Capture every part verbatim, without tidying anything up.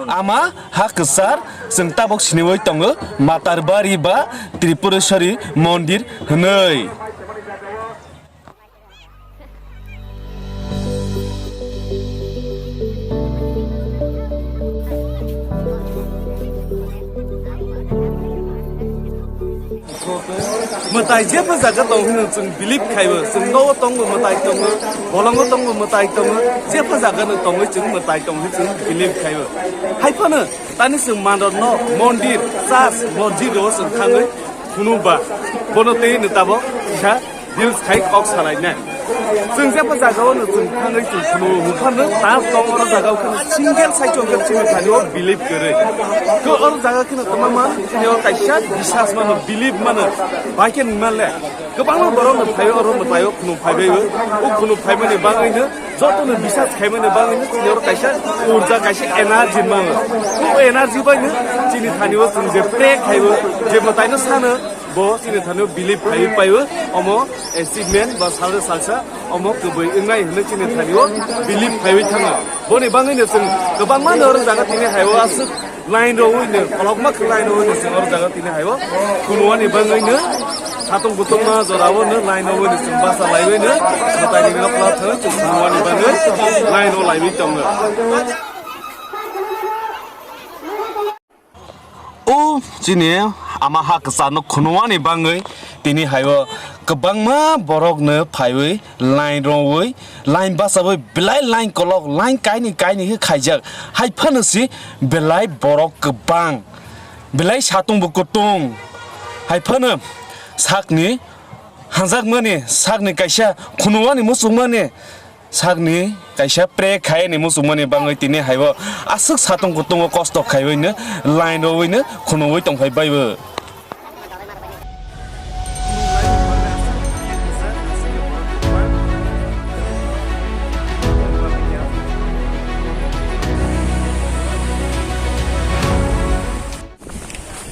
Ama ha kwchar chwng tabok siniwi tongo Matarbari ba Tripureswari mondir hwnwi. Mwtai jepha jaga tong hwnwi chwng believe khaibo, chwng nogo tongbo mwtai tongo, bolongo tongbo mwtai tongo, jepha jaga no tongwi chwng mwtai tong hwnwi chwng believe khaibo. Haiphano tani chwng manrok no mondir, church, mosjid rogo chwng thangwi khunu ba, bono tei no tabok kisa reels khai kok salai nai. Chwng jepha jaga o no chwng thangwi chwng khunu hwnphano ta tong oro jaga o kheno single side o chini thani o believe kwrwi. Ko oro jaga kheno tongma man chini o kaisa bisas mano, believe mano, bai khe nung man le. Kwbangma borok no phaio, oro no phaio, khunu phaibai o. O khunu phaimani bagwi no joto no bisas khaimani bagwi no chini oro kaisa urja, kaisa energy mango. O energy bai no chini thani o chwng je pray khaibo, je mwtai no sano, bo chini thani o believe khaiwi paio. Omo achievement ba salsa salsa omo kwbwi wngnai hwnwi chini thani o believe khaiwi thango. Boni bagwi no chwng kwbangma no oro jaga tini hai o aswk line rogwi no, kolokma khe line rogwi no chwng oro jaga tini hai o khunwani bagwi no satung kutungma jora o no line rogwi no chwng basa laiwi no mwtai ni nokla thang chwng khunwani bagwi line o laiwi tongo. O chini ama ha kwchar no khunwani bagwi tini hai o kwbangma borok no phaiwi line rogwi, line bachawi belai line kolok, line kaini kaini khe khaijak. Hai phano si belai borok kwbang, belai satung bo kutung. Hai phano sakni hanjakmani, sakni kaisa khunwani muchungmani, sakni kaisa pray khaini muchungmani bagwi tini hai o aswk satung kutung o kosto khaiwi no line rogwi no khunwi tongphai bai bo.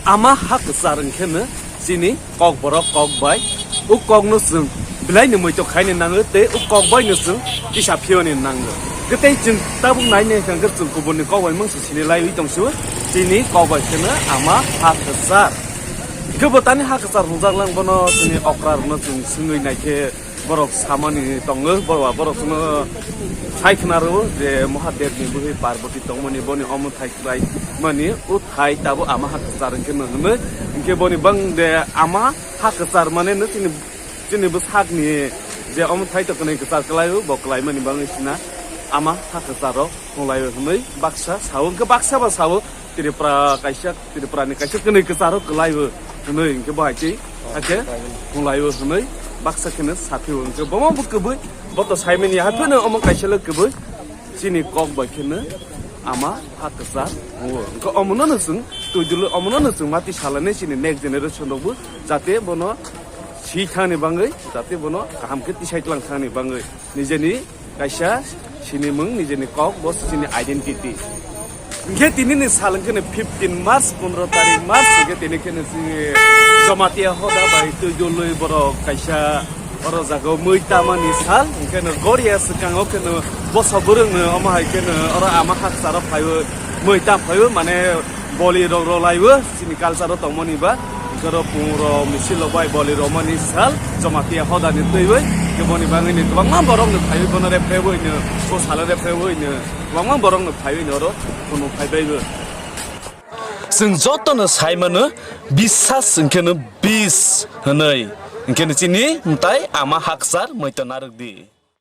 Ama ha kwchar wngkhe no chini kokborok kok bai. O kok no chwng belai ni muitok khaini nango tei o kok bai no chwng kisa phiyoni nango. Kwtei chwng tabuk nai nai hwnkhe chwng kubun ni kok bai mungsa sini laiwi tong sio. Chini kok bai kheno ama ha kwchar. Kebo tani ha kwchar hwnjak lang bono chini okra rok no chwng swngwi nai khe borok samani tongo, borok, borok no sai khna rwo je Mahadev ni bwrwi Parvati tongmani boni omo thai kwlai mani o thai tabuk ama ha kwchar hwnkhe no hwnwi. Hwnkhe boni bang de ama ha kwchar mane no chini, chini bwsakni je omo thai to kwnwi kwchar kwlaio, bo kwlaimani bagwi sina ama ha kwcharo hwnlaio hwnwi baksa sao. Hwnkhe baksa ba sao Tripura kaisa, Tripura ni kaisa kwnwi kwcharo kwlaio hwnwi, hwnkhe bo hai tei hakhe hwnlaio hwnwi baksa kheno saphio. Hwnkhe bomo bo kwbwi, bo to saimani hapheno omo kaisa le kwbwi. Chini kok bai kheno ama ha kwchar wngo. Hwnkhe omono no chwng twi dwlwi, omono no chwng mati salainai chini next generation rokbo jate bono si thangni bagwi, jate bono kaham khe tisai tlang thangni bagwi nijeni kaisa sinimung, nijeni kok, bo chini identity. Hwnkhe tini ni sal hwnkhe no fifteen March, pondro tarik March, hwnkhe tini kheno chini Jamatia hoda bai twi dwlwi borok kaisa oro jaga o mui tamani sal, hwnkhe no goria swkang o kheno bosa bwrwng no omo hai kheno oro ama ha kwcharo phaiwi mui ta phaiwi mane boli rok rw laiwi chini culture o tongmani ba, hwnkhe oro pung rok misil rok bai boli rwmani sal Jamatia hoda ni twiwi, hwnkhe boni bagwi ni kwbangma borok no phaiwi bono rephrewi no, o salo rephrewi no kwbangma borok no phaiwi no oro khunu phaibai bo. Chwng joto no sai mano, biswas hwnkhe no bis hwnwi, hwnkhe no chini mwtai ama ha kwchar muitu narwk di.